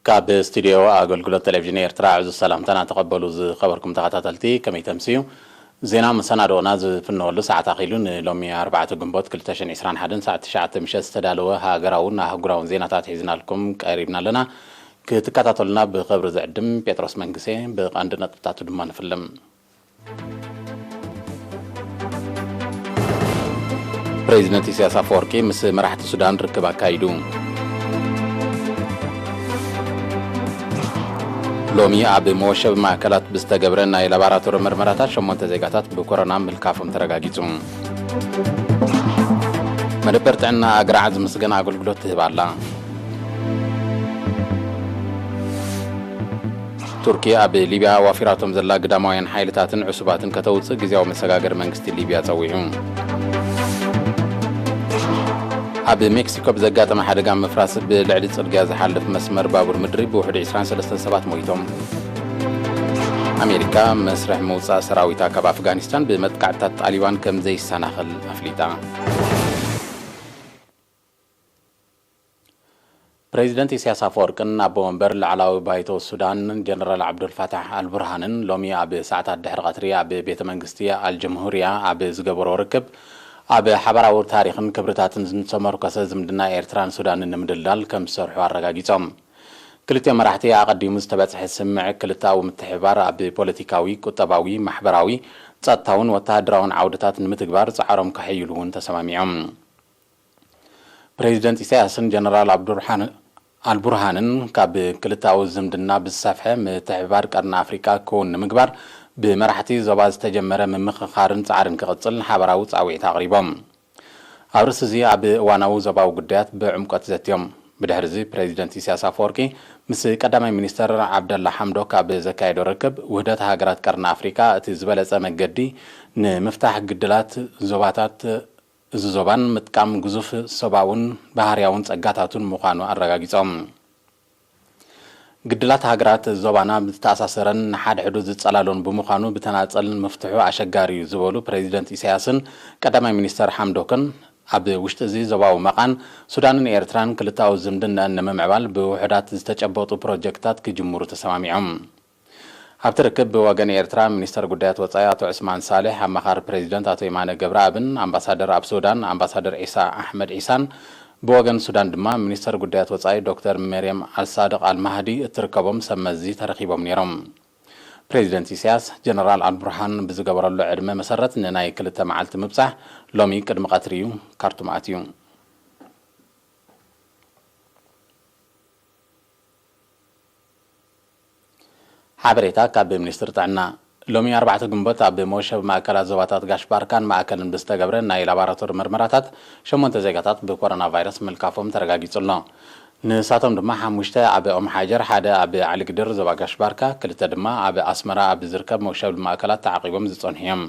ካብ ስቱድዮ ኣገልግሎት ቴሌቪዥን ኤርትራ ዕዙዝ ሰላምታና ተቐበሉ። ዝኸበርኩም ተኸታተልቲ፣ ከመይ ተምስዩ? ዜና መሰናድኦና ዝፍነወሉ ሰዓት ኣኺሉ። ንሎሚ ኣርባዕተ ግንቦት ክልተ ሽሕን ዕስራን ሓደን ሰዓት ትሽዓተ ምሸት ዝተዳለወ ሃገራውን ኣህጉራውን ዜናታት ሒዝናልኩም ቀሪብና ኣለና። ክትከታተሉና ብኽብሪ ዝዕድም ጴጥሮስ መንግሴ። ብቐንዲ ነጥብታቱ ድማ ንፍልም። ፕሬዚደንት ኢሳያስ ኣፈወርቂ ምስ መራሕቲ ሱዳን ርክብ ኣካይዱ። ሎሚ ኣብ መወሸቢ ማእከላት ብዝተገብረ ናይ ላባራቶሪ ምርመራታት ሸሞንተ ዜጋታት ብኮሮና ምልካፎም ተረጋጊጹ። መደበር ጥዕና ኣግራዕ ዝምስገን ኣገልግሎት ትህብ ኣላ። ቱርኪ ኣብ ሊብያ ኣዋፊራቶም ዘላ ግዳማውያን ሓይልታትን ዕሱባትን ከተውጽእ ግዝያዊ መሰጋገሪ መንግስቲ ሊብያ ጸዊዑ። ኣብ ሜክሲኮ ብዘጋጠመ ሓደጋ ምፍራስ ብልዕሊ ጽርግያ ዝሓልፍ መስመር ባቡር ምድሪ ብውሕዱ ዕስራን ሰለስተን ሰባት ሞይቶም። ኣሜሪካ መስርሕ ምውጻእ ሰራዊታ ካብ ኣፍጋኒስታን ብመጥቃዕትታት ጣሊባን ከም ዘይሰናኸል ኣፍሊጣ። ፕሬዚደንት ኢሳያስ ኣፈወርቅን ኣቦ መንበር ላዕላዊ ባይቶ ሱዳን ጀነራል ዓብዱልፋታሕ ኣልቡርሃንን ሎሚ ኣብ ሰዓታት ድሕሪ ቀትሪ ኣብ ቤተ መንግስቲ ኣልጀምሁርያ ኣብ ዝገበሮ ርክብ፣ ኣብ ሓባራዊ ታሪኽን ክብርታትን ዝተመርኮሰ ዝምድና ኤርትራን ሱዳንን ንምድልዳል ከም ዝሰርሑ ኣረጋጊጾም። ክልቲኦም መራሕቲ ኣቐዲሙ ዝተበጽሐ ስምምዕ ክልተኣዊ ምትሕብባር ኣብ ፖለቲካዊ፣ ቁጠባዊ፣ ማሕበራዊ፣ ጸጥታውን ወተሃደራውን ዓውድታት ንምትግባር ጻዕሮም ከሐይሉ እውን ተሰማሚዖም። ፕሬዚደንት ኢሳያስን ጀነራል ኣብዱርሃን-፣ ኣልቡርሃንን ካብ ክልተኣዊ ዝምድና ብዝሰፍሐ ምትሕብባር ቀርኒ ኣፍሪቃ ክውን ንምግባር ብመራሕቲ ዞባ ዝተጀመረ ምምኽኻርን ጻዕርን ክቕጽል ሓባራዊ ጻውዒት ኣቕሪቦም። ኣብ ርእሲ እዚ ኣብ እዋናዊ ዞባዊ ጉዳያት ብዕምቆት ዘትዮም። ብድሕሪ እዚ ፕሬዚደንት ኢሳያስ ኣፈወርቂ ምስ ቀዳማይ ሚኒስተር ዓብደላ ሓምዶክ ኣብ ዘካየዶ ርክብ፣ ውህደት ሃገራት ቀርኒ ኣፍሪቃ እቲ ዝበለጸ መገዲ ንምፍታሕ ግድላት ዞባታት እዚ ዞባን ምጥቃም ግዙፍ ሰብኣውን ባህርያውን ጸጋታቱን ምዃኑ ኣረጋጊጾም። ግድላት ሃገራት ዞባና ዝተኣሳሰረን ንሓድሕዱ ዝጸላሎን ብምዃኑ፣ ብተናጸል ምፍትሑ ኣሸጋሪ እዩ ዝበሉ ፕሬዚደንት ኢሳያስን ቀዳማይ ሚኒስተር ሓምዶክን፣ ኣብ ውሽጢ እዚ ዞባዊ መቓን፣ ሱዳንን ኤርትራን ክልተኣዊ ዝምድናኣን ንምምዕባል ብውሑዳት ዝተጨበጡ ፕሮጀክትታት ክጅምሩ ተሰማሚዖም። ኣብቲ ርክብ ብወገን ኤርትራ ሚኒስተር ጉዳያት ወጻኢ ኣቶ ዑስማን ሳልሕ፣ ኣማኻሪ ፕሬዚደንት ኣቶ የማነ ገብረኣብን፣ ኣምባሳደር ኣብ ሱዳን ኣምባሳደር ዒሳ ኣሕመድ ዒሳን፣ ብወገን ሱዳን ድማ ሚኒስተር ጉዳያት ወጻኢ ዶክተር መርየም ኣልሳድቕ ኣልማህዲ እትርከቦም ሰብ መዚ ተረኺቦም ነይሮም። ፕሬዚደንት ኢሳያስ፣ ጀነራል ኣልቡርሃን ብዝገበረሉ ዕድመ መሰረት ንናይ ክልተ መዓልቲ ምብጻሕ ሎሚ ቅድሚ ቀትሪ እዩ ካርቱም ኣትዩ። ሓበሬታ ካብ ሚኒስትሪ ጥዕና። ሎሚ ኣርባዕተ ግንቦት ኣብ መወሸቢ ማእከላት ዞባታት ጋሽ ባርካን ማእከልን ብዝተገብረ ናይ ላቦራቶሪ መርመራታት ሸሞንተ ዜጋታት ብኮሮና ቫይረስ ምልካፎም ተረጋጊጹ ኣሎ። ንሳቶም ድማ ሓሙሽተ ኣብ ኦም ሓጀር፣ ሓደ ኣብ ዓሊግድር ዞባ ጋሽ ባርካ፣ ክልተ ድማ ኣብ ኣስመራ ኣብ ዝርከብ መወሸቢ ማእከላት ተዓቒቦም ዝጸንሑ እዮም።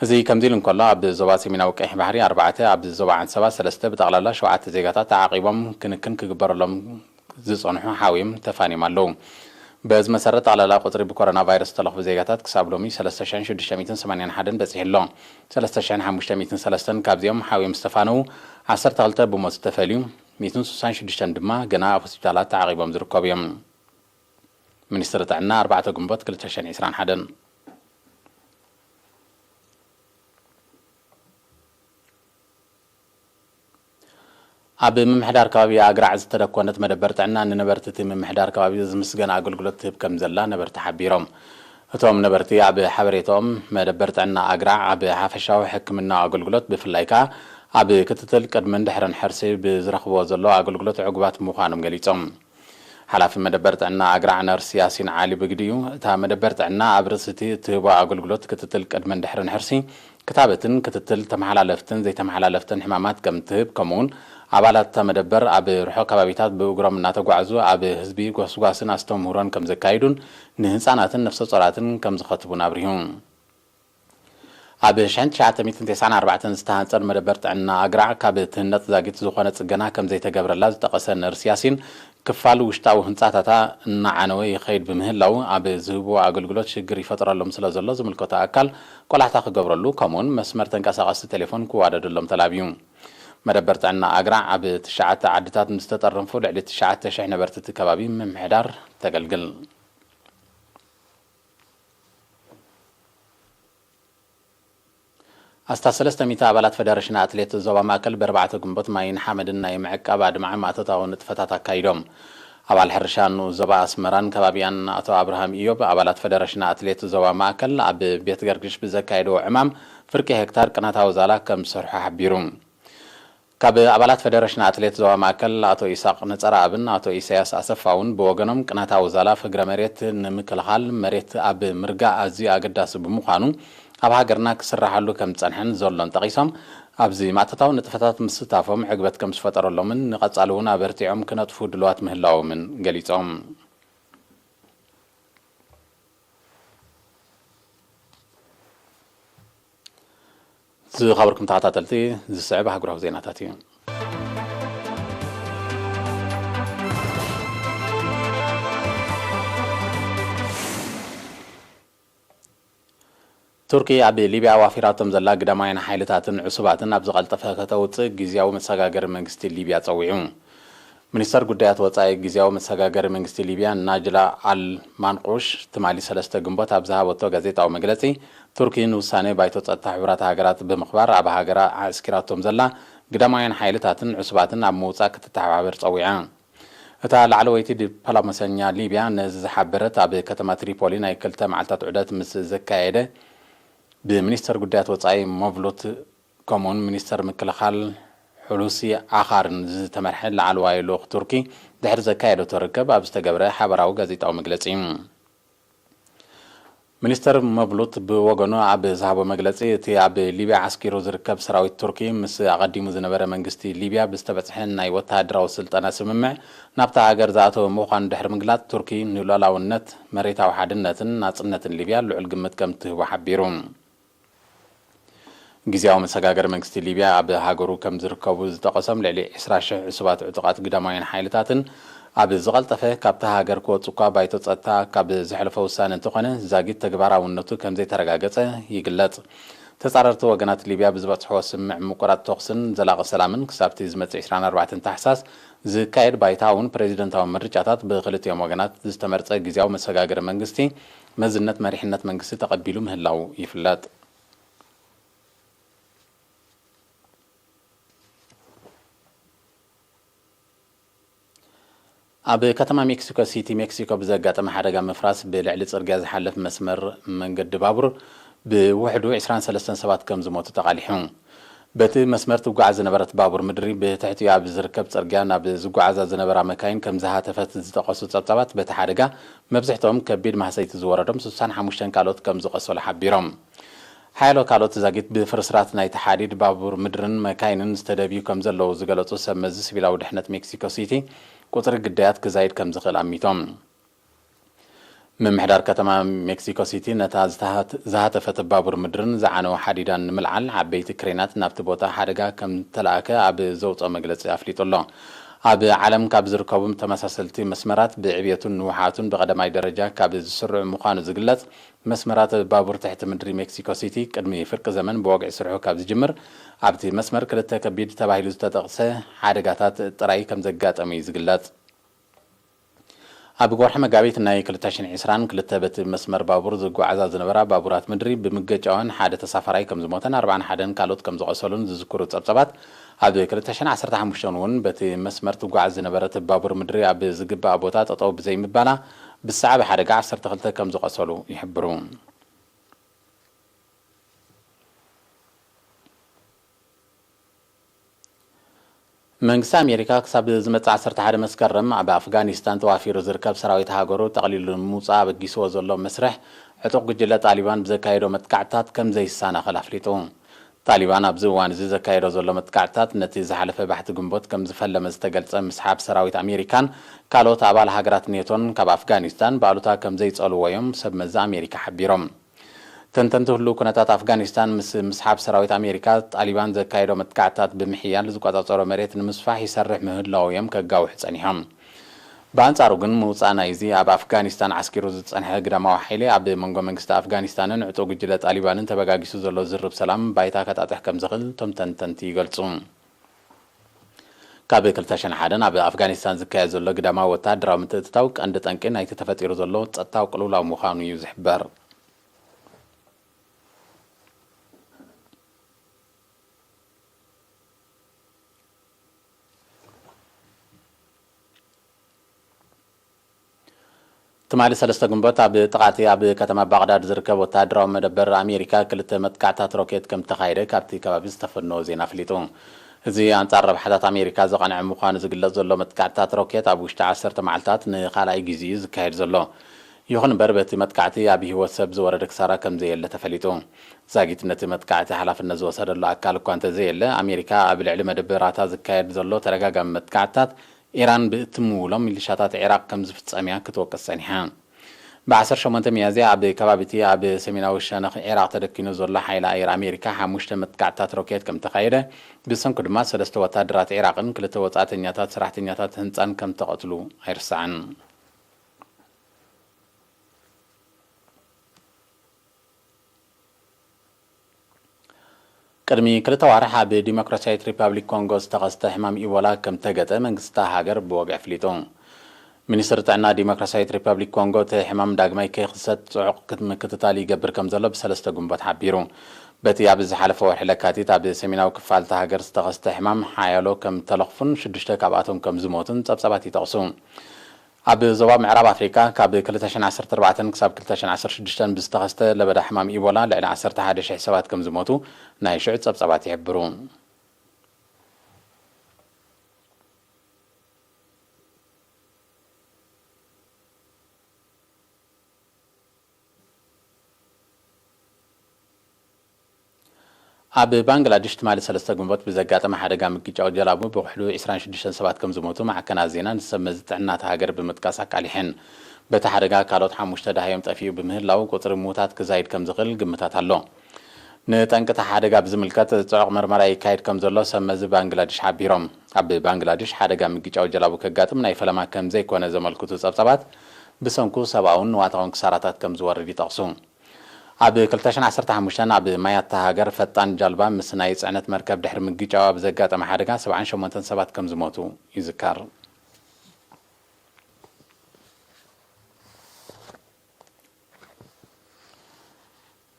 እዚ ከምዚ ኢሉ እንከሎ፣ ኣብ ዞባ ሰሜናዊ ቀይሕ ባሕሪ ኣርባዕተ፣ ኣብ ዞባ ዓንሰባ ሰለስተ፣ ብጠቕላላ ሸውዓተ ዜጋታት ተዓቒቦም ክንክን ክግበረሎም ዝጸንሑ ሓውዮም ተፋንዮም ኣለዉ። በዚ መሰረት፣ ጠቕላላ ቁጽሪ ብኮሮና ቫይረስ ዝተለኽፉ ዜጋታት ክሳብ ሎሚ ሰለስተ ሽሕን ሽዱሽተ ሚእትን ሰማንያን ሓደን በጺሑ ኣሎ። ሰለስተ ሽሕን ሓሙሽተ ሚእትን ሰለስተን ካብዚኦም ሓውዮም ዝተፋነዉ፣ ዓሰርተ ክልተ ብሞት ዝተፈልዩ፣ ሚእትን ስሳን ሽዱሽተን ድማ ገና ኣብ ሆስፒታላት ተዓቒቦም ዝርከቡ እዮም። ሚኒስትሪ ጥዕና፣ ኣርባዕተ ግንቦት ክልተ ሽሕን ዕስራን ሓደን። ኣብ ምምሕዳር ከባቢ ኣግራዕ ዝተደኮነት መደበር ጥዕና፣ ንነበርቲ እቲ ምምሕዳር ከባቢ ዝምስገን ኣገልግሎት ትህብ ከም ዘላ ነበርቲ ሓቢሮም። እቶም ነበርቲ ኣብ ሓበሬታኦም፣ መደበር ጥዕና ኣግራዕ ኣብ ሓፈሻዊ ሕክምናዊ ኣገልግሎት፣ ብፍላይ ከኣ ኣብ ክትትል ቅድምን ድሕርን ሕርሲ ብዝረኽብዎ ዘሎ ኣገልግሎት ዕጉባት ምዃኖም ገሊጾም። ሓላፊ መደበር ጥዕና ኣግራዕ ነርስ ያሲን ዓሊ ብግዲኡ፣ እታ መደበር ጥዕና ኣብ ርእሲ እቲ እትህቦ ኣገልግሎት ክትትል ቅድምን ድሕርን ሕርሲ፣ ክታበትን ክትትል ተመሓላለፍትን ዘይተመሓላለፍትን ሕማማት ከም ትህብ፣ ከምኡውን ኣባላት እታ መደበር ኣብ ርሑቕ ከባቢታት ብእግሮም እናተጓዕዙ ኣብ ህዝቢ ጎስጓስን ኣስተምህሮን ከም ዘካይዱን ንህጻናትን ነፍሰ ጾራትን ከም ዝኸትቡን ኣብሪሁ። ኣብ ሽሕን ትሽዓተ ሚእትን ተስዓን ኣርባዕተን ዝተሃንጸን መደበር ጥዕና ኣግራዕ ካብ ትህነጽ ዛጊት ዝኾነ ጽገና ከም ዘይተገብረላ ዝጠቐሰ ነርስ ያሲን፣ ክፋል ውሽጣዊ ህንጻታታ እናዓነወ ይኸይድ ብምህላው፣ ኣብ ዝህብዎ ኣገልግሎት ሽግር ይፈጥረሎም ስለ ዘሎ፣ ዝምልከቶ ኣካል ቆላሕታ ክገብረሉ፣ ከምኡውን መስመር ተንቀሳቐስቲ ቴሌፎን ክዋደደሎም ተላብዩ። መደበር ጥዕና ኣግራዕ ኣብ ትሽዓተ ዓድታት ምስ ተጠርንፉ ልዕሊ ትሽዓተ ሽሕ ነበርቲ እቲ ከባቢ ምምሕዳር ተገልግል። ኣስታት ሰለስተ ሚእቲ ኣባላት ፈደረሽን ኣትሌት ዞባ ማእከል ብኣርባዕተ ግንቦት ማይን ሓመድን ናይ ምዕቃብ ኣድማዒ ማእቶታዊ ንጥፈታት ኣካይዶም። ኣባል ሕርሻ ንኡስ ዞባ ኣስመራን ከባቢኣን ኣቶ ኣብርሃም ኢዮብ፣ ኣባላት ፈደረሽን ኣትሌት ዞባ ማእከል ኣብ ቤት ገርግሽ ብዘካየድዎ ዕማም ፍርቂ ሄክታር ቅናታዊ ዛላ ከም ዝሰርሑ ሓቢሩ። ካብ ኣባላት ፈደረሽን ኣትሌት ዞባ ማእከል ኣቶ ኢሳቕ ነጸረኣብን ኣቶ ኢሳያስ ኣሰፋ እውን ብወገኖም፣ ቅናታዊ ዛላ ፍግረ መሬት ንምክልኻል መሬት ኣብ ምርጋእ ኣዝዩ ኣገዳሲ ብምዃኑ ኣብ ሃገርና ክስራሓሉ ከም ዝጸንሐን ዘሎን ጠቒሶም፣ ኣብዚ ማእቶታዊ ንጥፈታት ምስታፎም ዕግበት ከም ዝፈጠረሎምን ንቐጻሊ እውን ኣበርቲዖም ክነጥፉ ድልዋት ምህላዎምን ገሊጾም። ዝኸበርኩም ተኸታተልቲ፣ ዝስዕብ ኣህጉራዊ ዜናታት እዩ። ቱርኪ ኣብ ሊብያ ኣዋፊራቶም ዘላ ግዳማውያን ሓይልታትን ዕሱባትን ኣብ ዝቐልጠፈ ከተውጽእ ግዝያዊ መሰጋገሪ መንግስቲ ሊብያ ጸዊዑ። ሚኒስተር ጉዳያት ወጻኢ ግዝያዊ መሰጋገሪ መንግስቲ ሊብያ ናጅላ ኣል ማንቁሽ ትማሊ ሰለስተ ግንቦት ኣብ ዝሃበቶ ጋዜጣዊ መግለጺ፣ ቱርኪ ንውሳነ ባይቶ ጸጥታ ሕቡራት ሃገራት ብምኽባር ኣብ ሃገራ ኣዕስኪራቶም ዘላ ግዳማውያን ሓይልታትን ዕሱባትን ኣብ ምውጻእ ክትተሓባበር ጸዊዓ። እታ ላዕለወይቲ ዲፕሎማሰኛ ሊብያ ነዚ ዝሓበረት ኣብ ከተማ ትሪፖሊ ናይ ክልተ መዓልታት ዑደት ምስ ዘካየደ ብሚኒስተር ጉዳያት ወጻኢ መቭሉት ከምኡውን ሚኒስተር ምክልኻል ሑሉሲ ዓኻርን ዝተመርሐ ላዕለዋይ ልኡኽ ቱርኪ ድሕሪ ዘካየደቶ ርክብ ኣብ ዝተገብረ ሓበራዊ ጋዜጣዊ መግለጺ እዩ። ሚኒስተር መብሉት ብወገኑ ኣብ ዝሃቦ መግለጺ፣ እቲ ኣብ ሊብያ ዓስኪሩ ዝርከብ ሰራዊት ቱርኪ ምስ ኣቐዲሙ ዝነበረ መንግስቲ ሊብያ ብዝተበጽሐ ናይ ወተሃደራዊ ስልጠና ስምምዕ ናብታ ሃገር ዝኣተወ ምዃኑ ድሕሪ ምግላጽ፣ ቱርኪ ንሉዓላውነት፣ መሬታዊ ሓድነትን ናጽነትን ሊብያ ልዑል ግምት ከም እትህቦ ሓቢሩ። ግዝያዊ መሰጋገሪ መንግስቲ ሊብያ ኣብ ሃገሩ ከም ዝርከቡ ዝጠቐሶም ልዕሊ ዕስራ ሽሕ ዕሱባት ዕጡቓት ግዳማውያን ሓይልታትን ኣብ ዝቐልጠፈ ካብታ ሃገር ክወጹ እኳ ባይቶ ጸጥታ ካብ ዘሕለፎ ውሳነ እንተኾነ ዛጊት ተግባራውነቱ ከም ዘይተረጋገጸ ይግለጽ። ተጻረርቲ ወገናት ሊብያ ብዝበጽሕዎ ስምምዕ ምቁራጽ ተኹስን ዘላቒ ሰላምን ክሳብቲ ዝመጽእ ዕስራን ኣርባዕተን ታሕሳስ ዝካየድ ባይታ እውን ፕሬዚደንታዊ ምርጫታት ብክልቲኦም ወገናት ዝተመርጸ ግዝያዊ መሰጋገሪ መንግስቲ መዝነት መሪሕነት መንግስቲ ተቐቢሉ ምህላው ይፍለጥ። ኣብ ከተማ ሜክሲኮ ሲቲ ሜክሲኮ ብዘጋጠመ ሓደጋ ምፍራስ ብልዕሊ ጽርግያ ዝሓልፍ መስመር መንገዲ ባቡር ብውሕዱ ዕስራን ሰለስተን ሰባት ከም ዝሞቱ ተቓሊሑ። በቲ መስመር ትጓዓዝ ዝነበረት ባቡር ምድሪ ብትሕቲኡ ኣብ ዝርከብ ጽርግያ ናብ ዝጓዓዛ ዝነበራ መካይን ከም ዝሃተፈት ዝጠቐሱ ጸብጻባት፣ በቲ ሓደጋ መብዝሕትኦም ከቢድ ማህሰይቲ ዝወረዶም ስሳን ሓሙሽተን ካልኦት ከም ዝቖሰሉ ሓቢሮም። ሓያሎ ካልኦት ዛጊት ብፍርስራት ናይቲ ሓዲድ ባቡር ምድርን መካይንን ዝተደብዩ ከም ዘለዉ ዝገለጹ ሰብ መዚ ሲቪላዊ ድሕነት ሜክሲኮ ሲቲ፣ ቁጽሪ ግዳያት ክዛይድ ከም ዝኽእል ኣሚቶም። ምምሕዳር ከተማ ሜክሲኮ ሲቲ ነታ ዝተሃት-፣ ዝሃተፈት ባቡር ምድርን ዝዓነወ ሓዲዳን ንምልዓል ዓበይቲ ክሬናት ናብቲ ቦታ ሓደጋ ከም ተላእከ ኣብ ዘውጽኦ መግለጺ ኣፍሊጡ ኣሎ። ኣብ ዓለም ካብ ዝርከቡ ተመሳሰልቲ መስመራት ብዕብየቱን ንውሓቱን ብቐዳማይ ደረጃ ካብ ዝስርዑ ምዃኑ ዝግለጽ መስመራት ባቡር ትሕቲ ምድሪ ሜክሲኮ ሲቲ ቅድሚ ፍርቂ ዘመን ብወግዒ ስርሑ ካብ ዝጅምር ኣብቲ መስመር ክልተ ከቢድ ተባሂሉ ዝተጠቕሰ ሓደጋታት ጥራይ ከም ዘጋጠመ እዩ ዝግለጽ። ኣብ ወርሒ መጋቢት ናይ ክልተ ሽሕን ዕስራን ክልተ በቲ መስመር ባቡር ዝጓዓዛ ዝነበራ ባቡራት ምድሪ ብምግጫወን ሓደ ተሳፋራይ ከም ዝሞተን ኣርባዓን ሓደን ካልኦት ከም ዝቖሰሉን ዝዝክሩ ጸብጸባት፣ ኣብ ክልተ ሽሕን ዓሰርተ ሓሙሽተን እውን በቲ መስመር ትጓዓዝ ዝነበረት ባቡር ምድሪ ኣብ ዝግባእ ቦታ ጠጠው ብዘይምባላ ብሰዓቢ ሓደጋ ዓሰርተ ክልተ ከም ዝቖሰሉ ይሕብሩ። መንግስቲ ኣሜሪካ ክሳብ ዝመጽእ ዓሰርተ ሓደ መስከረም ኣብ ኣፍጋኒስታን ተዋፊሩ ዝርከብ ሰራዊት ሃገሩ ጠቕሊሉ ንምውጻእ ኣበጊስዎ ዘሎ መስርሕ ዕጡቕ ጉጅለ ጣሊባን ብዘካየዶ መጥቃዕትታት ከም ዘይሰናኸል ኣፍሊጡ። ጣሊባን ኣብዚ እዋን እዚ ዘካየዶ ዘሎ መጥቃዕትታት ነቲ ዝሓለፈ ባሕቲ ግንቦት ከም ዝፈለመ ዝተገልጸ ምስሓብ ሰራዊት ኣሜሪካን ካልኦት ኣባል ሃገራት ኔቶን ካብ ኣፍጋኒስታን ብኣሉታ ከም ዘይጸልዎ እዮም ሰብ መዚ ኣሜሪካ ሓቢሮም። ተንተንቲ ህሉው ኩነታት ኣፍጋኒስታን ምስ ምስሓብ ሰራዊት ኣሜሪካ ጣሊባን ዘካየዶ መጥቃዕትታት ብምሕያል ዝቆጻጸሮ መሬት ንምስፋሕ ይሰርሕ ምህላዉ እዮም ከጋውሑ ጸኒሖም። ብኣንጻሩ ግን ምውጻእ ናይዚ ኣብ ኣፍጋኒስታን ዓስኪሩ ዝጸንሐ ግዳማዊ ሓይሊ ኣብ መንጎ መንግስቲ ኣፍጋኒስታንን ዕጡቕ ጉጅለ ጣሊባንን ተበጋጊሱ ዘሎ ዝርብ ሰላም ባይታ ከጣጥሕ ከም ዝኽእል እቶም ተንተንቲ ይገልጹ። ካብ ክልተ ሽሕን ሓደን ኣብ ኣፍጋኒስታን ዝካየድ ዘሎ ግዳማዊ ወተሃደራዊ ምትእትታው ቀንዲ ጠንቂ ናይቲ ተፈጢሩ ዘሎ ጸጥታዊ ቅልውላው ምዃኑ እዩ ዝሕበር። ትማሊ ሰለስተ ግንቦት ኣብ ጥቓቲ ኣብ ከተማ ባቕዳድ ዝርከብ ወተሃደራዊ መደበር ኣሜሪካ ክልተ መጥቃዕታት ሮኬት ከም ተኻየደ ካብቲ ከባቢ ዝተፈነወ ዜና ኣፍሊጡ። እዚ ኣንጻር ረብሓታት ኣሜሪካ ዘቐንዐ ምዃኑ ዝግለጽ ዘሎ መጥቃዕታት ሮኬት ኣብ ውሽጢ ዓሰርተ መዓልታት ንኻልኣይ ግዜ እዩ ዝካየድ ዘሎ። ይኹን እምበር በቲ መጥቃዕቲ ኣብ ህይወት ሰብ ዝወረደ ክሳራ ከም ዘየለ ተፈሊጡ። ዛጊት ነቲ መጥቃዕቲ ሓላፍነት ዝወሰደሉ ኣካል እኳ እንተዘየለ ኣሜሪካ ኣብ ልዕሊ መደበራታ ዝካየድ ዘሎ ተደጋጋሚ መጥቃዕትታት ኢራን ብእትምውሎም ሚሊሻታት ዒራቕ ከም ዝፍጸም እያ ክትወቅስ ጸኒሓ። ብ ዓሰርተ ሸሞንተ ሚያዝያ ኣብ ከባቢቲ ኣብ ሰሜናዊ ሸነኽ ዒራቕ ተደኪኑ ዘሎ ሓይሊ ኣየር ኣሜሪካ ሓሙሽተ መጥቃዕትታት ሮኬት ከም ተኻየደ፣ ብሰንኩ ድማ ሰለስተ ወታደራት ዒራቕን ክልተ ወጻእተኛታት ሰራሕተኛታት ህንጻን ከም ተቐትሉ ኣይርሳዕን። ቅድሚ ክልተ ዋርሕ ኣብ ዲሞክራሲያዊት ሪፓብሊክ ኮንጎ ዝተኸስተ ሕማም ኢቦላ ከም ተገጠ መንግስቲ እታ ሃገር ብወግዒ ኣፍሊጡ። ሚኒስትሪ ጥዕና ዲሞክራሲያዊት ሪፓብሊክ ኮንጎ እቲ ሕማም ዳግማይ ከይኽሰት ጽዑቕ ክት-፣ ምክትታል ይገብር ከም ዘሎ ብሰለስተ ግንቦት ሓቢሩ። በቲ ኣብ ዝሓለፈ ወርሒ ለካቲት ኣብ ሰሜናዊ ክፋል እታ ሃገር ዝተኸስተ ሕማም ሓያሎ ከም ተለኽፉን ሽዱሽተ ካብኣቶም ከም ዝሞቱን ጸብጻባት ይጠቕሱ። ኣብ ዞባ ምዕራብ ኣፍሪቃ ካብ ክልተ ሽሕን ዓሰርተ ኣርባዕተን ክሳብ ክልተ ሽሕን ዓሰርተ ሽዱሽተን ብዝተኸስተ ለበዳ ሕማም ኢቦላ ልዕሊ ዓሰርተ ሓደ ሽሕ ሰባት ከም ዝሞቱ ናይ ሽዑ ጸብጻባት ይሕብሩ። ኣብ ባንግላድሽ ትማሊ ሰለስተ ግንቦት ብዘጋጠመ ሓደጋ ምግጫው ጀላቡ ብውሕዱ ዕስራን ሽዱሽተን ሰባት ከም ዝሞቱ ማዕከናት ዜና ንሰብ መዚ ጥዕና እታ ሃገር ብምጥቃስ ኣቃሊሐን። በቲ ሓደጋ ካልኦት ሓሙሽተ ደሃዮም ጠፊኡ ብምህላው ቁጽሪ ምዉታት ክዛይድ ከም ዝኽእል ግምታት ኣሎ። ንጠንቂ እቲ ሓደጋ ብዝምልከት ጽዑቕ መርመራ ይካየድ ከም ዘሎ ሰብ መዚ ባንግላድሽ ሓቢሮም። ኣብ ባንግላድሽ ሓደጋ ምግጫው ጀላቡ ከጋጥም ናይ ፈለማ ከም ዘይኮነ ዘመልክቱ ጸብጻባት ብሰንኩ ሰብኣውን ንዋታውን ክሳራታት ከም ዝወርድ ይጠቕሱ። ኣብ ክልተ ሽሕን ዓሰርተ ሓሙሽተን ኣብ ማያታ ሃገር ፈጣን ጃልባ ምስ ናይ ጽዕነት መርከብ ድሕሪ ምግጫው ኣብ ዘጋጠመ ሓደጋ ሰብዓን ሸሞንተን ሰባት ከም ዝሞቱ ይዝከር።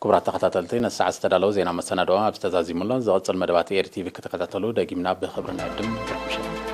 ክቡራት ተኸታተልቲ፣ ነቲ ሰዓት ዝተዳለወ ዜና መሰናድኦ ኣብዚ ተዛዚሙ ኣሎ። ዝቕጽል መደባት ኤሪ ቲቪ ክትከታተሉ ደጊምና ብኽብሪ ንዕድም።